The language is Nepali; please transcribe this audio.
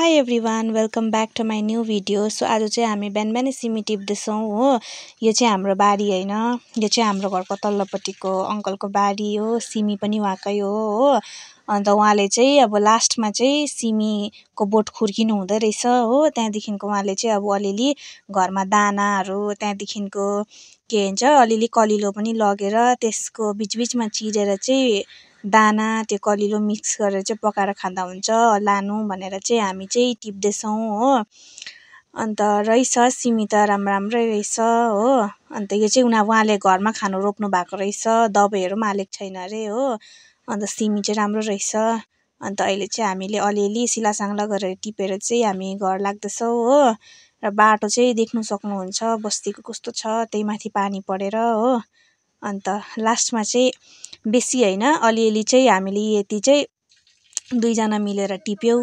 High everyone welcome back to my new video. So आज चाहिँ हामी बिहान बिहानै सिमी टिप्दैछौँ हो। यो चाहिँ हाम्रो बारी होइन, यो चाहिँ हाम्रो घरको तल्लोपट्टिको अङ्कलको बारी हो। सिमी पनि उहाँकै हो। अन्त उहाँले चाहिँ अब लास्टमा चाहिँ सिमीको बोट खुर्किनु हुँदो रहेछ हो। त्यहाँदेखिको उहाँले चाहिँ अब अलिअलि घरमा दानाहरू, त्यहाँदेखिको के भन्छ अलिअलि कलिलो पनि लगेर त्यसको बिचबिचमा चिरेर चाहिँ दाना त्यो कलिलो मिक्स गरेर चाहिँ पकाएर खाँदा हुन्छ लानु भनेर चाहिँ हामी चाहिँ टिप्दैछौँ हो। अन्त रहेछ सिमी त राम्रै रहेछ हो। अन्त यो चाहिँ उहाँले घरमा खानु रोप्नु भएको रहेछ, दबाईहरू पनि हालेको छैन अरे हो। अन्त सिमी चाहिँ राम्रो रहेछ। अन्त अहिले चाहिँ हामीले अलिअलि सिलासाङ्ला गरेर टिपेर चाहिँ हामी घर लाग्दैछौँ हो। र बाटो चाहिँ देख्नु सक्नुहुन्छ बस्तीको कस्तो छ, त्यही माथि पानी परेर हो। अन्त लास्टमा चाहिँ बेसी होइन अलिअलि चाहिँ हामीले यति चाहिँ दुईजना मिलेर टिप्यौँ